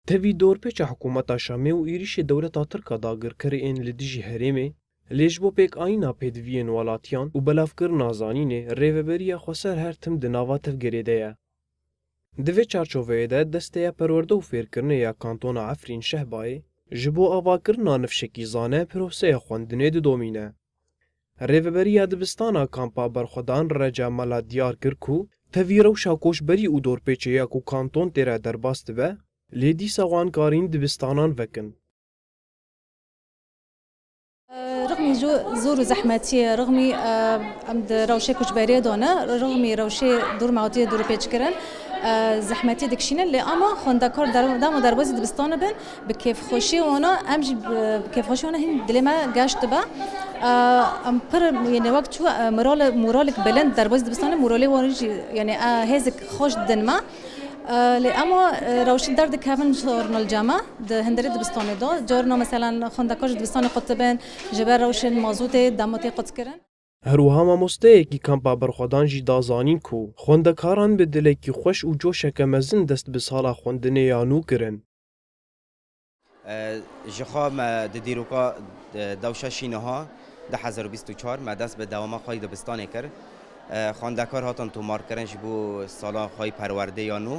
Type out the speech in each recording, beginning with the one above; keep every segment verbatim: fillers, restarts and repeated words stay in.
Tevî dorpêça hikûmeta Şamê û êrîşê dewleta Tirk a dagirker ên li dijî herêmê, lê ji bo pêkayîna pêdiviyên welatiyan û belavkirina zanînê, Rêveberiya Xweser her tim di nava tevgerê de ye. Di vê çarçoveyê de Desteya Perwerde û Fêrkirinê ya Kantona Efrîn Şehbayê ji bo avakirina nifşekî zane proseya xwendinê didomîne. Rêveberiya dibistana Kampa Berxwedan Reca Mela diyar kir ku tevî rewşa koçberî û dorpêçeya ku kanton tê re derbas dibe, lê dîsa wan karîn dibistanan vekin. Rixmî zor û zehmetiyê, rixmî em di rewşê koçberiyê de ne, rixmî rewşê dormewatiyê dorpêçkirin, zehmetiyê dikişînin, lê ama xwendekar der-, dema derbasî dibistanê bin, bi kêfxweşiyê wana, em jî bi, bi kêfxweşiyê wana hîn dilê me geş dibe. Em pir, yani wek çû, e, morale-, moralek bilind derbasî dibistanê, moralê wan jî, yani, e, hêzek xweş didin me. E, lê ema, e, rewşî derdikevin ji rinalca me di hundirê dibistanê de. Carna, meselan, xwendekar ji dibistanê qutibin, ji ber rewşên mazotê, dema tê qutkirin. Her wiha mamosteyekî Kampa Berxwedan jî da zanîn ku xwendekaran bi dilekî xweş û coşeke mezin dest bi sala xwendinê ya nû kirin. Ji xwe me di dîroka, e, dewşa şî niha, du hezar û bîst û çar, me dest bi dewama xwe yî dibistanê kir. E, xwendekar hatin tomarkirin ji bo sala xwe yî perwerdê ya nû.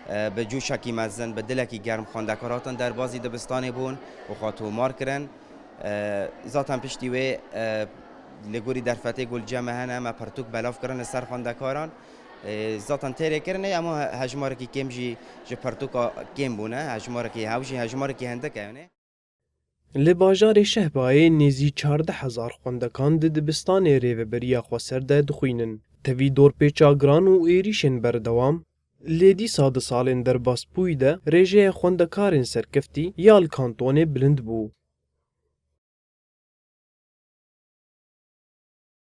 E, bi coşekî mezin, bi dilekî germ xwendekar hatin derbazî dibistanê bûn û xwe tomar kirin. E, zaten piştî wê, e, li gorî derfetê ku li cem me hene, me pirtûk belav kirin li ser xwendekaran. E, zaten têrê kirinê, ema he-, hejmarekî kêm jî ji pirtûka kêm bûne, hejmarekî hew jî hejmarekî hindik e, yani. Li bajarê Şehbayê nêzî çardeh hezar xwendekan di dibistanê Rêveberiya Xweser de dixwînin. Tevî dorpêça giran û êrîşên berdewam, lê dîsa di salên derbasbûyî de rêjeya xwendekarên serkeftî ya li kantonê bilind bû.